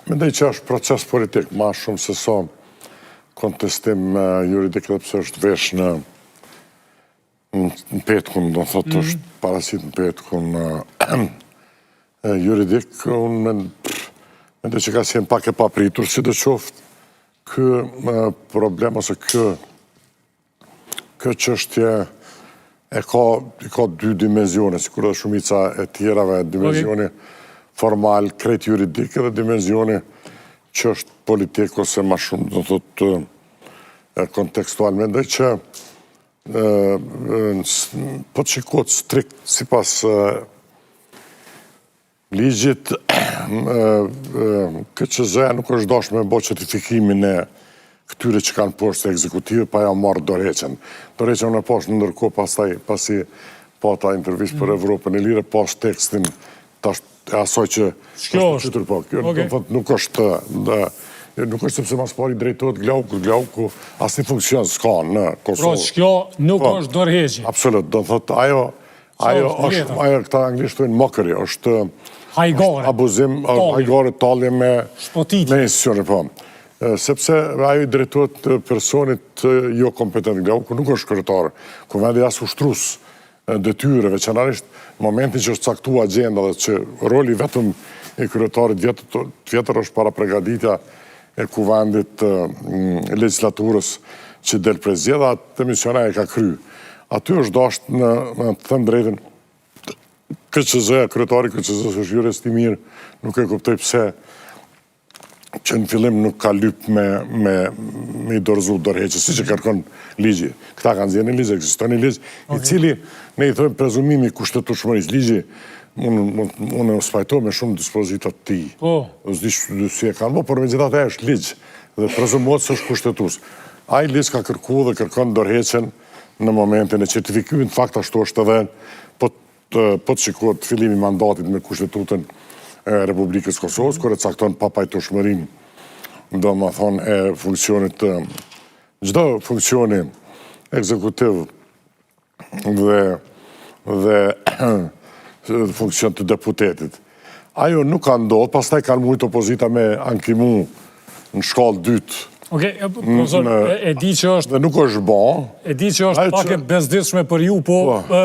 Mendoj që është proces politik, ma shumë se sa kontestim juridik edhe pse është vesh në në petkun, do të thotë mm. është paraqit në petkun juridik, unë mendoj që ka qenë pak e papritur, sidoqoftë, ky problem ose ky Kjo çështje e ka, i ka dy dimenzione, sikur edhe shumica e tjerave, dimenzioni formal, krejt juridik, edhe dimenzioni që është politik ose ma shumë, do të thotë, kontekstual. Mendoj që po të shikohet strikt sipas Ligjit, KQZ-ja nuk është dashtë me bo certifikimin e këtyre që kanë poste ekzekutive pa ja marrë dorëheqjen. Dorëheqjen unë e pashë në ndërkohë pastaj, pasi pata intervistë për mm. Evropën e Lirë, pashë tekstin tash e asaj që Kjo është po, kjo do të thotë nuk është dhe, nuk është sepse ma s'pari drejtohet Glauku, Glauku asnjë funksion s'ka në Kosovë. Pra, kjo nuk po, është dorëheqje. Absolut, do të thotë ajo Ajo është, ajo këta anglisht thonë mockery, është hajgare, abuzim, hajgare tallje me shpotitje. Me institucione, po. Sepse ajo i drejtohet personit jo kompetent, Glauku nuk është kryetar Kuvendi as ushtrues detyre, veçanërisht në momentin që është caktu agjenda dhe që roli vetëm i kryetarit të vjetër është parapregaditja e kuvendit të legjislaturës që del prej zgjedhjeve, atë mision ai e ka kry. Aty është dashtë në, me të thënë drejtën, KQZ-ja, kryetari i KQZ-së është jurist i mirë, nuk e kuptoj pse që në fillim nuk ka lyp me, me, me i dorëzu dorëheqje, siç e kërkon ligji. Këta kanë nxjerrë një ligj, ekziston një ligj, i cili ne i thojmë prezumimi i kushtetutshmërisë. Ligji, unë, unë s'pajtohem me shumë dispozita të tij. Po. S'di si e kanë bo, por megjithatë është ligj dhe prezumohet se është kushtetues. Ai ligj ka kërku dhe kërkon dorëheqjen në momentin e certifikimit, në fakt ashtu është edhe po të, po të shikohet fillimi i mandatit me kushtetutën e Republikës Kosovës, kur e cakton papajtueshmërinë, domethënë e funksionit të çdo funksioni ekzekutiv dhe dhe funksion të deputetit. Ajo nuk ka ndodhë, pastaj kanë mujtë opozita me ankimu në shkallë dytë. Okej, profesor, e di që është... Dhe nuk është ba. E di që është pak e bezdisshme për ju, po, po.